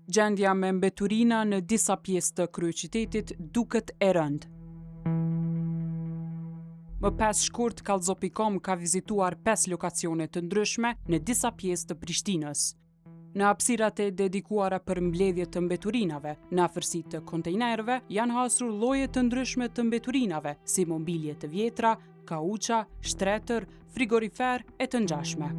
Gjendja me mbeturina në disa pjesë të kryeqytetit duket e rëndë. Më 5 shkurt, Kallxo.com ka vizituar 5 lokacione të ndryshme në disa pjesë të Prishtinës. Në hapësirat e dedikuara për mbledhje të mbeturinave, në afërsi të kontejnerëve, janë hasur lloje të ndryshme të mbeturinave, si mobilje të vjetra, kauça, shtretër, frigorifer e të ngjashme.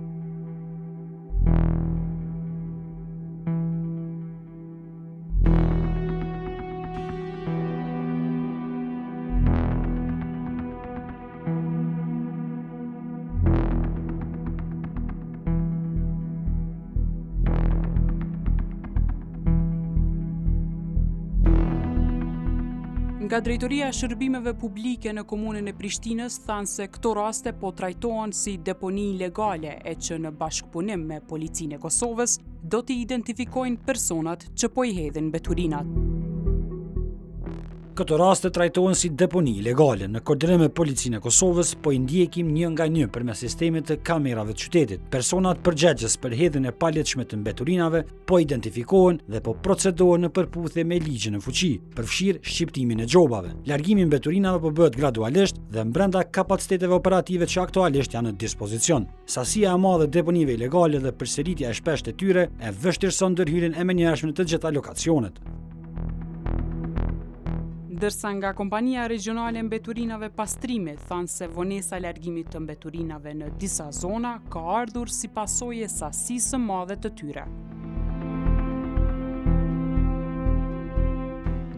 Nga Drejtoria e Shërbimeve Publike në Komunën e Prishtinës thanë se këto raste po trajtohen si deponi ilegale e që në bashkëpunim me Policinë e Kosovës do t'i identifikojnë personat që po i hedhin mbeturinat. Këto raste trajtohen si deponi ilegale. Në koordinim me Policinë e Kosovës, po i ndjekim një nga një përmes sistemit të kamerave të qytetit. Personat përgjegjës për hedhjen e paligjshme të mbeturinave po identifikohen dhe po procedohen në përputhje me ligjin në fuqi, përfshirë shqiptimin e gjobave. Largimi i mbeturinave po bëhet gradualisht dhe brenda kapaciteteve operative që aktualisht janë në dispozicion. Sasia e madhe e deponive ilegale dhe përsëritja e shpeshtë e tyre e vështirëson ndërhyrjen e menjëhershme në të gjitha lokacionet. Ndërsa nga kompania regjionale e mbeturinave Pastrimi thanë se vonesa e largimit të mbeturinave në disa zona ka ardhur si pasojë e sasisë së madhe të tyre.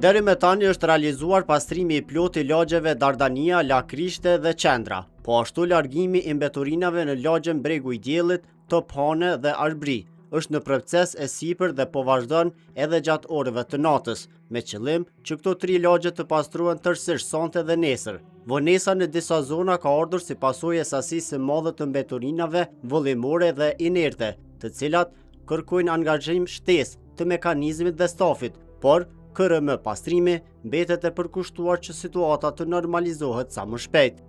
Deri më tani është realizuar pastrimi i plotë i lagjeve Dardania, Lakrishte dhe Qendra. Po ashtu largimi i mbeturinave në lagjen Bregu i Diellit, Tophane dhe Arbri është në proces e sipër dhe po vazhdon edhe gjatë orëve të natës, me qëllim që këto tri lagje të pastrohen tërësisht sonte dhe nesër. Vonesa në disa zona ka ardhur si pasojë e sasisë së madhe të mbeturinave vëllimore dhe inerte, të cilat kërkojnë angazhim shtesë të mekanizmit dhe stafit, por KRM Pastrimi mbetet e përkushtuar që situata të normalizohet sa më shpejt.